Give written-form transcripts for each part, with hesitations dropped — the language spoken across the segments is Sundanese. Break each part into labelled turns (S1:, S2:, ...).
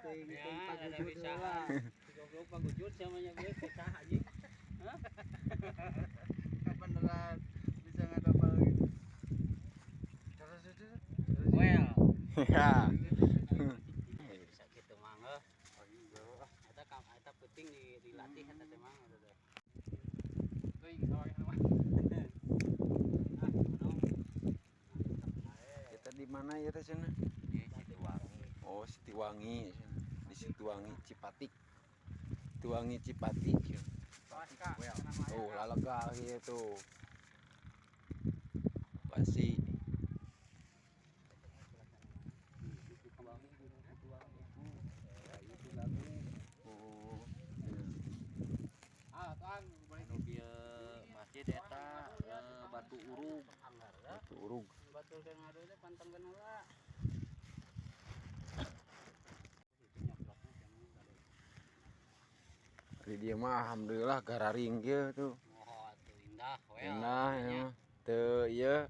S1: Teuing teuing pagujud heula. Goblok pagujud sama nya gue pecah anjing. Hah?
S2: Beneran bisa ngadopal gitu.
S1: Well.
S3: Ya.
S1: Bisa kitu mah heuh. Eta eta penting dilatih eta teh mah eta teh. Teuing sawah mah.
S3: Kita di mana ya teh cenah?
S1: Di Situwangi.
S3: Oh, Situwangi cenah. Di Situwangi Cipatik. Situwangi Cipatik. Oh, lalega gitu. Pasti. Oh.
S4: Masjid eta Batu Urug.
S3: Batu Urug.
S1: Batu teh ngadu teh pantengkeun heula.
S3: Di dieu mah alhamdulillah gararing kieu tuh.
S1: Oh, atuh indah we.
S3: Indah ya mah. Teu ieu.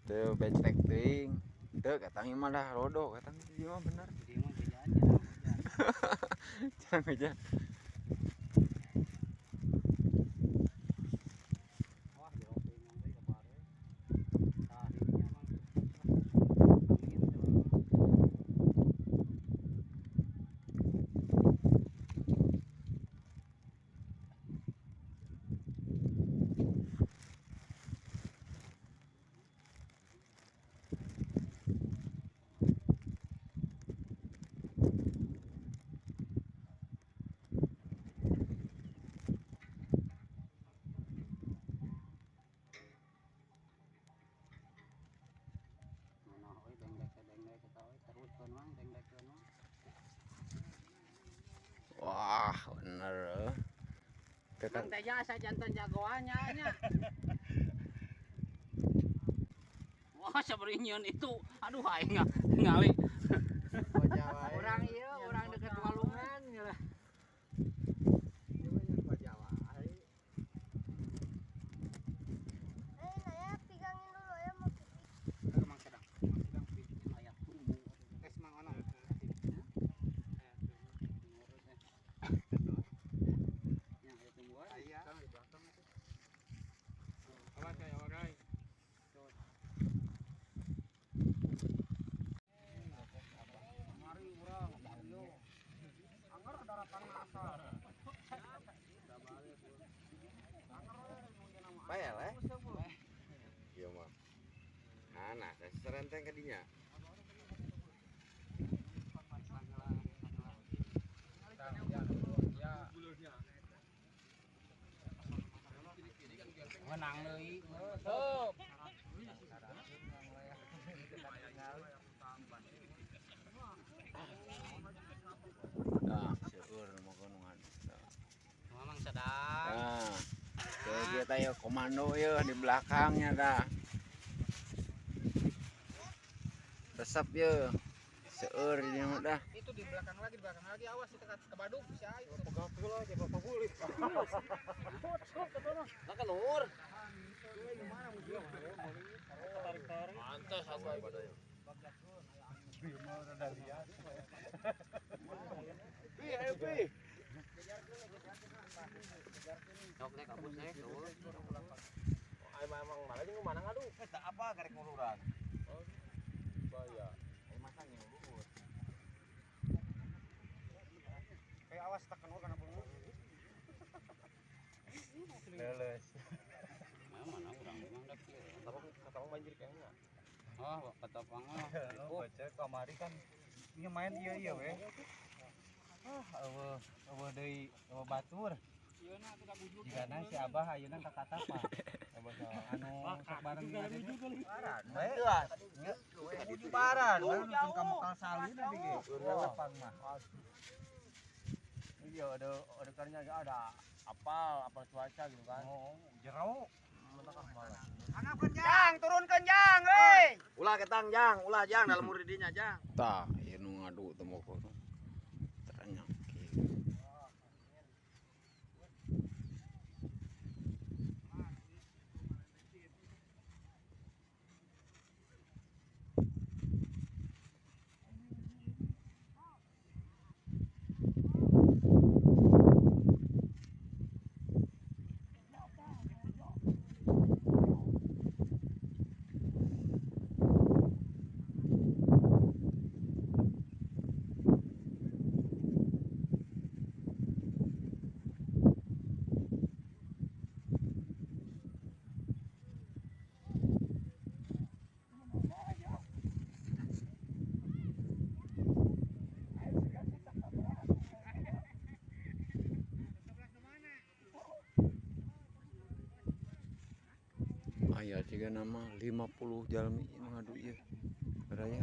S3: Teu becek teuing. Teu katang ieu mah dah rodo katang di dieu mah bener.
S1: Di dieu mah bejaan jarang hujan.
S3: Jarang hujan.
S1: Wah, jauh teuing mah euy kabare. Tah dinya mah. Angin teh.
S3: Wah, bener.
S1: Mang teh jasa jantan jagoannya nya. Wah, sabrinyeun itu. Aduh aing ngali.
S2: Orang ieu, orang deket walungan lah.
S5: Naya pegangin dulu ya mau pipis.
S1: Mang sedang. Mang sedang bikin ayam tumbuh.
S2: Es mang ono.
S4: Bayar eh? Iya mah. Nah, saya serenteng ke dinya.
S1: Menang deui. Sok.
S3: Nah, seueur moga nu ngadus.
S1: Mamang sedang.
S3: Nah. Kita ya komando ya di belakangnya dah. Resep ya. Seueur ini mah dah.
S2: Itu di belakang lagi awas itu ke Badung si aing. Pegang heula aja bapak bulit.
S1: Lah keluar.
S4: Pantes aku ibadahnya.
S2: Pi, ayo pi.
S1: Sok teh kabus teh.
S4: Ayo emang malah jeung mana ngadu? Teh apa garek nguluran. Oh. Bahaya. Ayo masang ngulur.
S2: Kayak awas tak kenur kana punggung.
S4: Leles.
S1: Mana urang memang dak kieu.
S4: Katapang banjir kayaknya.
S1: Oh, katapang mah.
S2: Baca kamari kan ieu main ieu we. Ah, eueuh eueuh deui eueuh batur. Jigana si Abah ayeuna ka Katapa. Anu sok bareng di baran. Nya baran, baru nonton ka Mekal Salin tadi ge. Katapang mah.
S4: Iya, ada karnya ada apal cuaca gitu kan.
S2: Oh, jero.
S1: Jang, turunkeun jang euy.
S4: Ulah ketang jang, ulah jang dalam muridinya jang.
S3: Tah, ieu nu ngadu teh moga. Terenyak kieu. Jika nama 50 jalmi nu ngadu ieu. Baraya.